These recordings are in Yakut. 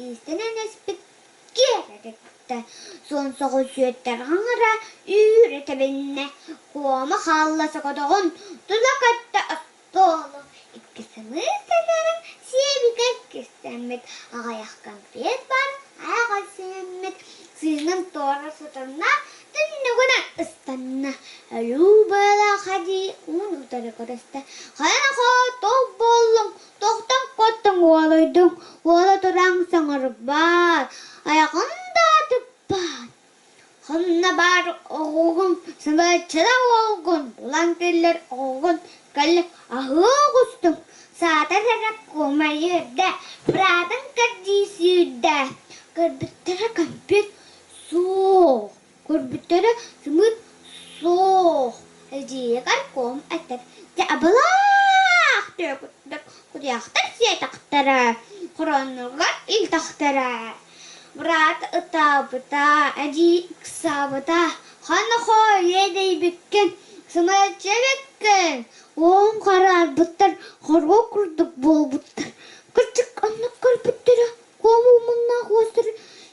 Иистэнэн эспит киэр этиттэ, суон соҕус сүөттэр хаҥара үүрэ тэбиннэ, куома хаалла соҕотоҕун тула көттө остуолу икки сымыыт сэтэрин сиэбигэр кистэммит, аҕыйах конфет бар айаҕа симмит, сыыҥын туора сотонно, түннүгүнэн ыстанна, өлүү быалаах дии уун утары көрүстэ, хайа хотол буоллуҥ, Тохтон куоттуҥ уолуйдуҥ, уола тураҥ саҥарбаат, айаҕын да атыппаат. Ханна баар оҕугун, сымыаччыла уолгун булан киллэр оҕугун кэллэ аһыы оҕустуҥ, саатар эрэ кумайырда, быраатын кэрдии сүүрдэ. Көрбүттэрэ көмпүт суох. Көрбүттэрэ сымыыт суох, эдьиийигэр куом этэр: «Дьэ абылаах түөкүттэр кутуйахтар сиэтэхтэрэ, хоронноругар илтэхтэрэ». Быраат ытаабыта, эдьиий ыксаабыта: «Ханна иэдэйбиккин, сымыйаччы эбиккин, уоһуҥ хараарбыттар, хоруо курдук буолбуттар, кырдьык оннук көрбүттэрэ Куому муннаах уостары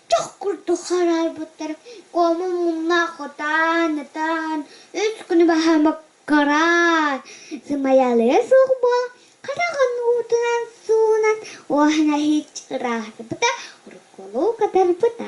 чох курдук хараарбыттар, куому муннаах ытаан-ытаан, үс күнү баһа маккараан, сымайалыа суох буола хараҕын уутунан суунан, уоһун эһиич ырааһырбыта, уруккулуу кытарбыта.